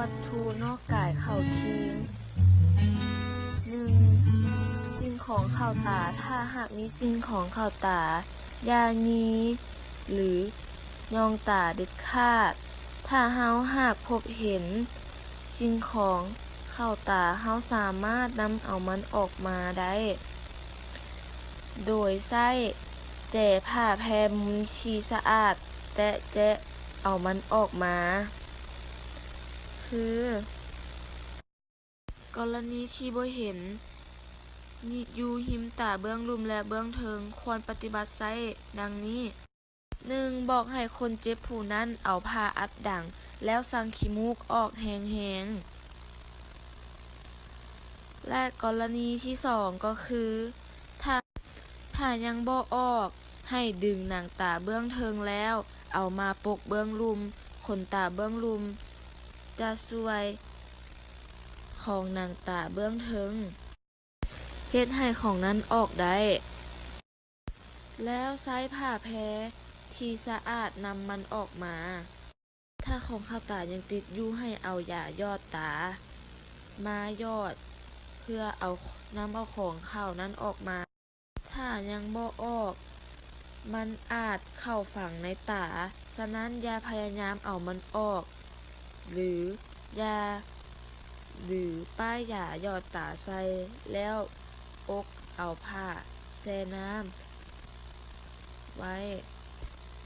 ວັດຖຸນອກກາຍເຂົ້າຄີງ. ໜຶ່ງ, ສິ່ງຂອງເຂົ້າຕາ. ຖ້າຫາກມີສິ່ງຂອງເຂົ້າຕາ, ຢ່າຫຍິບ ຫຼື ຍ່ອງຕາເດັດຂາດ. ຖ້າເຮົາຫາກພົບເຫັນສິ່ງຂອງເຂົ້າຕາ, ເຮົາສາມາດນຳເອົາມັນອອກມາໄດ້ ໂດຍໃຊ້ແຈຜ້າແພມຸມທີ່ສະອາດ ແຕະແຈະເອົາມັນອອກມາ. ຄື ກໍລະນີທີ່ບໍ່ເຫັນຢູ່ຮິມຕາເບື້ອງລຸ່ມ ແລະ ເບື້ອງເທິງ, ຄວນປະຕິບັດໃຊ້ດັ່ງນີ້. ໜຶ່ງ, ບອກໃຫ້ຄົນເຈັບຜູ້ນັ້ນເອົາຜ້າອັດດັງ ແລ້ວສັງຂີ້ມູກອອກແຮງໆ. ແລະ ກໍລະນີທີສອງກໍຄື ຖ້າ ຖ້າຍັງບໍ່ອອກ, ໃຫ້ດຶງໜັງຕາເບື້ອງເທິງແລ້ວເອົາມາປົກເບື້ອງລຸ່ມ. ຂົນຕາເບື້ອງລຸ່ມຈະຊ່ວຍຂອງໜັງຕາເບື້ອງເທິງ ເຮັດໃຫ້ຂອງນັ້ນອອກໄດ້ ແລ້ວໃຊ້ຜ້າແພທີ່ສະອາດນຳມັນອອກມາ. ຖ້າຂອງເຂົ້າຕາຍັງຕິດຢູ່, ໃຫ້ເອົາຢາຢອດຕາມາຢອດ ເພື່ອເອົາ ນຳເອົາຂອງເຂົ້ານັ້ນອອກມາ. ຖ້າຍັງບໍ່ອອກ, ມັນອາດເຂົ້າຝັງໃນຕາ, ສະນັ້ນຢ່າພະຍາຍາມເອົາມັນອອກ ຫຼື ຢາ ຫຼື ປ້າຍຢາຢອດຕາໃສ່ ແລ້ວປົກເອົາຜ້າແຊ່ນ້ຳໄວ້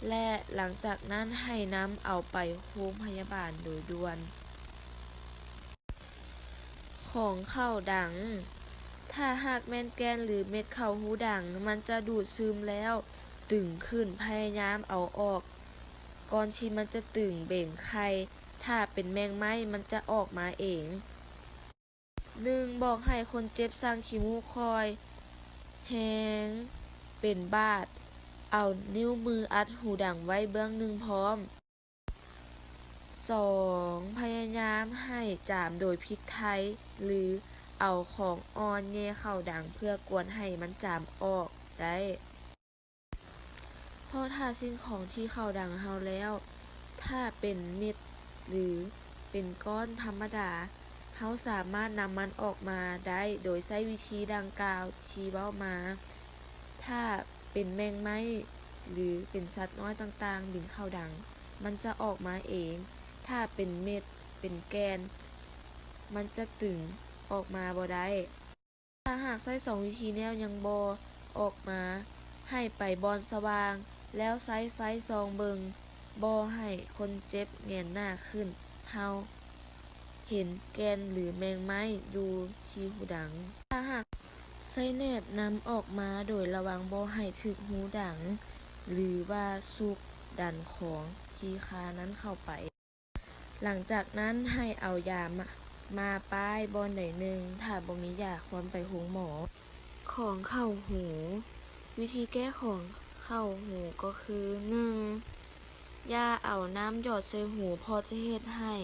ແລະ ຫຼັງຈາກນັ້ນໃຫ້ນຳເອົາໄປໂຮງພະຍາບານໂດຍດ່ວນ. ຂອງເຂົ້າດັງ. ຖ້າຫາກແມ່ນແກ່ນ ຫຼື ເມັດເຂົ້າຫູດັງ, ມັນຈະດູດຊຶມແລ້ວຕຶງຂຶ້ນ. ພະຍາຍາມເອົາອອກກ່ອນທີ່ມັນຈະຕຶງເບັງໄຂ່. ຖ້າເປັນແມງໄມ້, ມັນຈະອອກມາເອງ. ໜຶ່ງ, ບອກໃຫ້ຄົນເຈັບສັງຂີ້ມູກຄ່ອຍແຮງເປັນບາດ. ເອົານິ້ວມືອັດຫູດັງໄວ້ເບື້ອງໜຶ່ງພ້ອມ. ສອງ, ພະຍາຍາມໃຫ້ຈາມໂດຍພິກໄທ ຫຼື ເອົາຂອງອ່ອນແຫຍ່ເຂົ້າດັງເພື່ອກວນໃຫ້ມັນຈາມອອກໄດ້. ເພາະຖ້າສິ່ງຂອງທີ່ເຂົ້າດັງເຮົາແລ້ວ, ຖ້າເປັນເມັດ ຫຼື ເປັນກ້ອນທຳມະດາ, ເຮົາສາມາດນຳມັນອອກມາໄດ້ໂດຍໃຊ້ວິທີດັ່ງກ່າວທີ່ເວົ້າມາ. ຖ້າເປັນແມງໄມ້ ຫຼື ເປັນສັດນ້ອຍຕ່າງໆບິນເຂົ້າດັງ, ມັນຈະອອກມາເອງ. ຖ້າເປັນເມັດ, ເປັນແກ່ນ, ມັນຈະດຶງອອກມາບໍ່ໄດ້. ຖ້າຫາກໃຊ້ສອງວິທີແລ້ວຍັງບໍ່ອອກມາ, ໃຫ້ໄປບ່ອນສະຫວ່າງ ແລ້ວໃຊ້ໄຟສ່ອງເບິ່ງ. ບໍ່ໃຫ້ຄົນເຈັບແຫງນໜ້າຂຶ້ນ, ເຮົາເຫັນແກ່ນ ຫຼື ແມງໄມ້ຢູ່ທີ່ຫູດັງ. ຖ້າຫາກໃຊ້ແໜບນຳອອກມາໂດຍລະວັງບໍ່ໃຫ້ຖືກຫູດັງ ຫຼືວ່າສຸກດັນຂອງທີ່ຄານັ້ນເຂົ້າໄປ. ຫຼັງຈາກນັ້ນໃຫ້ເອົາຢາມາ ມາປ້າຍບ່ອນໃດໜຶ່ງ, ຖ້າບໍ່ມີຢາຄວນໄປໂຮງໝໍ. ຂອງເຂົ້າຫູ. ວິທີແກ້ຂອງເຂົ້າຫູກໍຄື ໜຶ່ງ, ຢ່າເອົານ້ຳຢອດໃສ່ຫູ ເພາະຈະເຮັດໃຫ້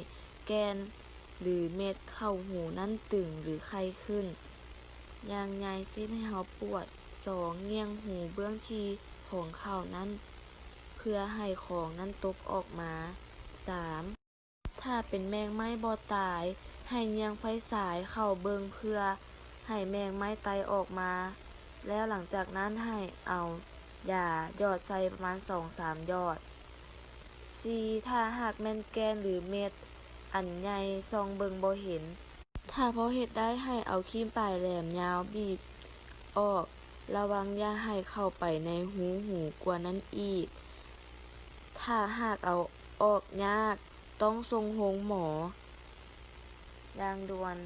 ແກ່ນ ຫຼື ເມັດເຂົ້າຫູນັ້ນຕຶງ ຫຼື ໄຂ່ຂຶ້ນຢ່າງໃຫຍ່ ຈະເຮັດໃຫ້ເຮົາປວດ. ສອງ, ຍ່ຽງຫູເບື້ອງທີ່ຂອງເຂົ້ານັ້ນ ເພື່ອໃຫ້ຂອງນັ້ນຕົກອອກມາ. ສາມ, ຖ້າເປັນແມງໄມ້ບໍ່ຕາຍ, ໃຫ້ຍ່ຽງໄຟສາຍເຂົ້າເບິ່ງເພື່ອໃຫ້ແມງໄມ້ໄຕ່ອອກມາ, ແລ້ວຫຼັງຈາກນັ້ນໃຫ້ເອົາຢາຢອດໃສ່ປະມານສອງສາມຢອດ. ສີ່, ຖ້າຫາກແມ່ນແກ່ນ ຫຼື ເມັດອັນໃຫຍ່ ສ່ອງເບິ່ງບໍ່ເຫັນ. ຖ້າພໍເຮັດໄດ້, ໃຫ້ເອົາຄີມປາຍແຫຼມຍາວບີບອອກ, ລະວັງຢ່າໃຫ້ເຂົ້າໄປໃນຮູຫູກວ່ານັ້ນອີກ. ຖ້າຫາກເອົາອອກຍາກ, ຕ້ອງສົ່ງໂຮງໝໍຢ່າງດ່ວນ.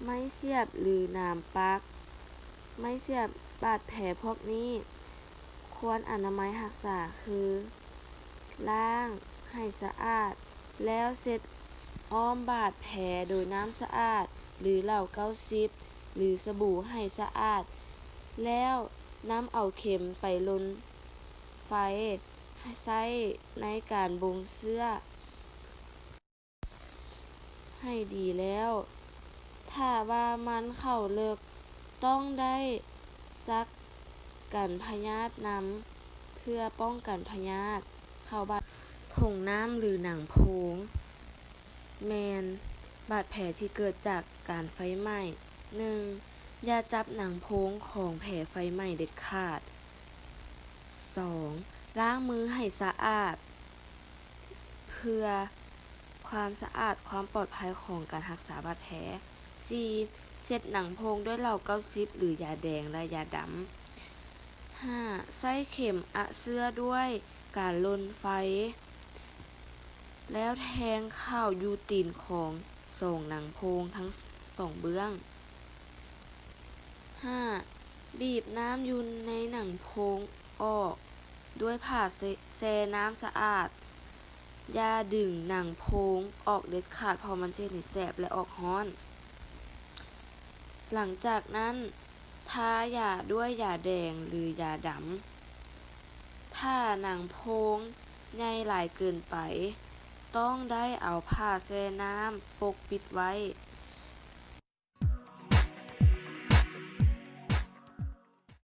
ໄມ້ສຽບ ຫຼື ໜາມປັກ. ໄມ້ສຽບບາດແຜພວກນີ້ຄວນອະນາໄມຮັກສາຄື ລ້າງໃຫ້ສະອາດ ແລ້ວເຊັດອ້ອມບາດແຜໂດຍນ້ຳສະອາດ ຫຼື ເຫຼົ້າເກົ້າສິບ ຫຼື ສະບູໃຫ້ສະອາດ ແລ້ວນຳເອົາເຂັມໄປລົນໄຟ ໃຊ້ໃນການບົ່ງເຊື້ອ ໃຫ້ດີແລ້ວ. ຖ້າວ່າມັນເຂົ້າເລິກ, ຕ້ອງໄດ້ສັກກັນພະຍາດນຳ ເພື່ອປ້ອງກັນພະຍາດເຂົ້າບ້ານ. ຖົງນ້ຳ ຫຼື ໜັງໂພງ. ແມ່ນບາດແຜທີ່ເກີດຈາກການໄຟໄໝ້. ໜຶ່ງ ຢ່າຈັບໜັງໂພງຂອງແຜໄຟໄໝ້ເດັດຂາດ. ສອງ ລ້າງມືໃຫ້ສະອາດ ເພື່ອຄວາມສະອາດ, ຄວາມປອດໄພຂອງການຮັກສາບາດແຜ. ສີ່ ເຊັດໜັງໂພງດ້ວຍເຫຼົ້າເກົ້າສິບ ຫຼື ຢາແດງ ແລະ ຢາດຳ. ຫ້າ ໃຊ້ເຂັມອະເຊື້ອດ້ວຍການລົນໄຟ ແລ້ວແທງເຂົ້າຢູ່ຕີນຂອງສອງໜັງໂພງທັງສອງເບື້ອງ. ຫ້າ ບີບນ້ຳຢູ່ໃນໜັງໂພງອອກດ້ວຍຜ້າແຊ່ນ້ຳສະອາດ. ຢ່າດຶງໜັງໂພງອອກເດັດຂາດ ເພາະມັນຈະເຮັດໃຫ້ແສບ ແລະ ອອກຮ້ອນ. ຫຼັງຈາກນັ້ນ ທາຢາດ້ວຍຢາແດງ ຫຼື ຢາດຳ. ຖ້າໜັງໂພງໃຫຍ່ຫຼາຍເກີນໄປ, ຕ້ອງໄດ້ເອົາຜ້າແຊ່ນ້ຳປົກປິດໄວ້.